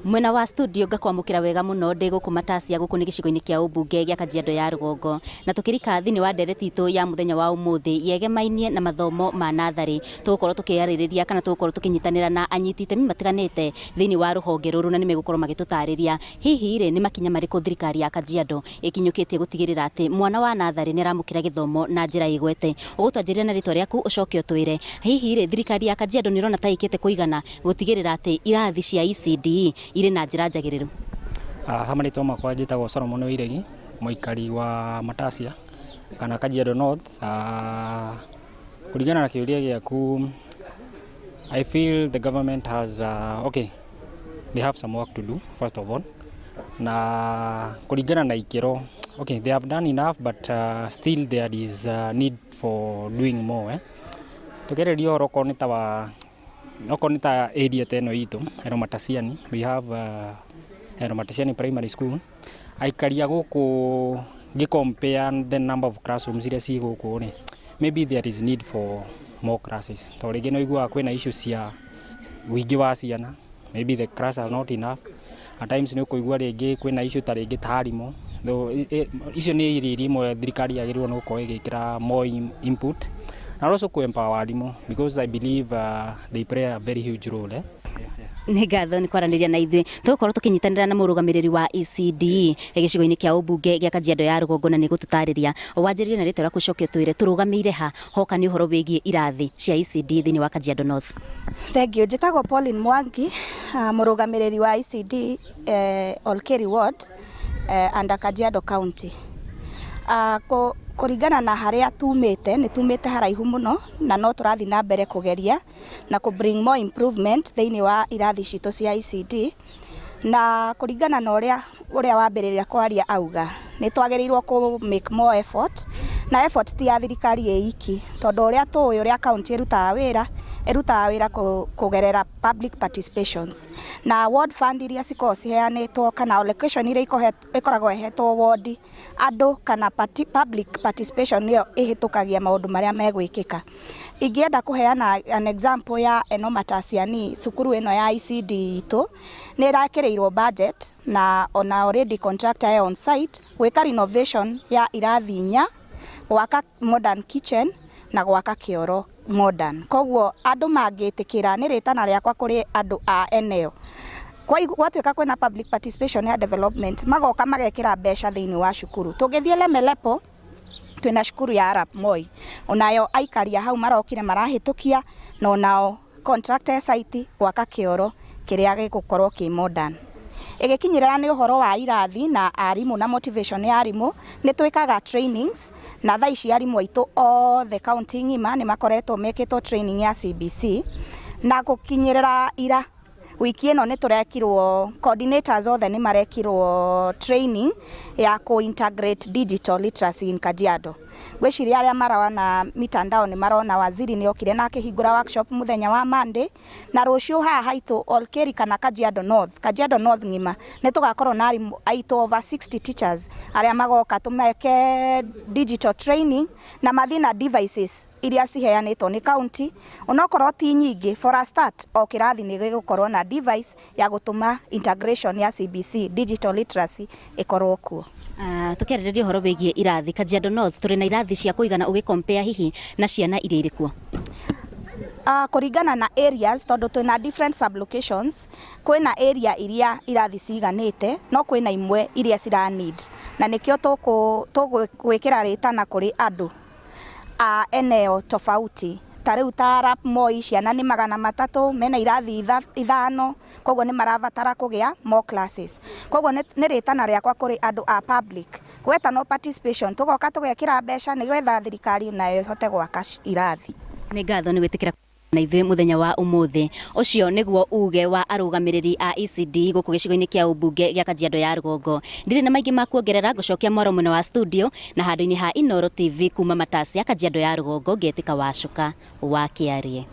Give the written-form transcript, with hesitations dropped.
Mwena wa studio ngakwamũkĩra wega mũno ndĩ gũkũ Matasia, gũkũ nĩ gĩcigo-inĩ kĩa ũmbunge gĩa Kajiado ya Rũgongo. Na tũkĩrika thĩinĩ wa ndereti itũ ya mũthenya wa ũmũthĩ yegemainie na mathomo ma natharĩ, tũgũkorwo tũkĩarĩrĩria kana tũgũkorwo tũkĩnyitanĩra na anyiti itemi matiganĩte thĩinĩ wa rũhonge rũrũ na nĩ megũkorwo magĩtũtarĩria hihi rĩ nĩ makinya marĩkũ thirikari ya Kajiado ĩkinyũkĩtie gũtigĩrĩra atĩ mwana wa natharĩ nĩ aramũkĩra gĩthomo na njĩra ĩgwete. Ũgũtwanjĩrĩria na rĩtwa rĩaku ũcoke ũtwĩre hihi rĩ thirikari ya Kajiado nĩ ĩrona ta ĩkĩte kũigana gũtigĩrĩra atĩ irathi cia ECDE irĩ na njĩra njagĩrĩru? Ha marĩtwa makwa njĩtagwo Solomon Wairegi, mũikari wa Matasia kana Kajiado North. Kũringana na kĩũria gĩaku, I feel the government has, okay, they have some work to do first of all. Na kũringana na ikĩro, okay, they have done enough but still there is need for doing more, eh. Tũkĩarĩrĩria ũhoro okorwo nĩ ta wa okorwo nĩ ta area ta ĩno itũ Eromatasiani, we have Eromatasiani Primary School. Aikari a gũkũ ngĩ compare the number of classrooms iria ciĩ gũkũ rĩ, maybe there is need for more classes, tondũ rĩngĩ nĩ ũiguaga kwĩna issue cia ũingĩ wa ciana, maybe the class are not enough. At times nĩ ũkũigua rĩngĩ kwĩna issue ta rĩngĩ ta arimũ, icio nĩ irio iria imwe thirikari yagĩrĩirwo nĩ gũkorwo ĩgĩkĩra more input na also kũ empower arimũ because I believe they play a very huge role, eh. Nĩ ngatho nĩ kwaranĩria na ithuĩ. Tũgũkorwo tũkĩnyitanĩra na mũrũgamĩrĩri wa ECDE gĩcigo-inĩ kĩa ũmbunge gĩa Kajiado ya Rũgongo na nĩ gũtũtarĩria. Wanjĩrĩrie na rĩtwa rĩaku ũcoke ũtwĩre tũrũgamĩire ha hoka nĩ ũhoro wĩgiĩ irathi cia ECD thĩinĩ wa Kajiado North. Thank you. Njĩtagwo Pauline Mwangi, mũrũgamĩrĩri wa ECD Olkeri Ward under Kajiado County. Kũringana na harĩa tumĩte, nĩ tumĩte haraihu mũno na no tũrathiĩ na mbere kũgeria na kũ bring more improvement thĩinĩ wa irathi citũ cia ECD. Na kũringana na ũrĩa ũrĩa wambĩrĩria kwaria auga, nĩ twagĩrĩirwo kũ make more effort, na effort ti ya thirikari ĩ iki, tondũ ũrĩa tũĩ ũrĩa county ĩrutaga wĩra, ĩrutaga wĩra kũgerera public participations. Na ward fund iria cikoragwo ciheanĩtwo kana allocation iria ĩkoragwo ĩhetwo ward, andũ kana public participation nĩyo ĩhĩtũkagia maũndũ marĩa megwĩkĩka. Ingĩenda kũheana an example ya Enomatasiani, cukuru ĩno ya ECD itũ, nĩ ĩrekĩrĩirwo budget na ona already contractor e on site gwĩka renovation ya irathi inya, gwaka modern kitchen na gwaka kĩoro modern. Koguo andũ mangĩtĩkĩra, nĩ rĩtana rĩakwa kũrĩ andũ a eneo, gwatuĩka kwĩna public participation ya development, magoka magekĩra mbeca thĩinĩ wa cukuru. Tũngĩthiĩ Lemelepo, twĩna cukuru ya Arap Moi, onayo aikari a hau marokire marahĩtũkia na onao contractor e site gwaka kĩoro kĩrĩa gĩgũkorwo kĩ modern. Ĩgĩkinyĩrĩra nĩ ũhoro wa irathi na arimũ na motivation ya arimũ, nĩ twĩkaga trainings na thaa ici arimũ aitũ othe county ng'ima nĩ makoretwo mekĩtwo training ya CBC. Na gũkinyĩrĩra ira wiki ĩno nĩ tũrekirwo, coordinators othe nĩ marekirwo training ya kũ integrate digital literacy in Kajiado. Ngwĩciria arĩa marona mitandao nĩ marona waziri nĩ okire na akĩhingũra workshop mũthenya wa Monday, na rũciũ haha haitũ Olkeri kana Kajiado North, Kajiado North ng'ima, nĩ tũgakorwo na arimũ aitũ over 60 teachers arĩa magoka tũmeke digital training na mathiĩ na devices iria ciheanĩtwo nĩ county, onokorwo ti nyingĩ, for a start o kĩrathi nĩ gĩgũkorwo na device ya gũtũma integration ya CBC digital literacy ĩkorwo kuo. Tũkĩarĩrĩria ũhoro wĩgiĩ irathi Kajiado North, tũrĩ na irathi cia kũigana ũgĩ compare hihi na ciana iria irĩ kuo? Kũringana na areas, tondũ twĩna different sub-locations, kwĩna area iria irathi ciganĩte, no kwĩna imwe iria cira need, na nĩkĩo tũgwĩkĩra rĩtana kũrĩ andũ a eneo tofauti. Ta rĩu ta Arap Moi, ciana nĩ 300, mena irathi ithano, koguo nĩ marabatara kũgĩa more classes. Koguo nĩ rĩtana rĩakwa kũrĩ andũ a public, gwetanwo participation, tũgoka tũgekĩra mbeca nĩgetha thirikari nayo ĩhote gwaka irathi. Nĩ ngatho nĩ gwĩtĩkĩra na ithuĩ mũthenya wa ũmũthĩ. Ũcio nĩguo uge wa arũgamĩrĩri a ECD gũkũ gĩcigo-inĩ kĩa ũmbunge gĩa Kajiado ya Rũgongo. Ndirĩ na maingĩ ma kuongerera, ngũcokia mwaro mwena wa studio na handũ-inĩ ha Inooro TV kuma Matasia, Kajiado ya Rũgongo, ngetĩka Wacuka wa Kĩarie.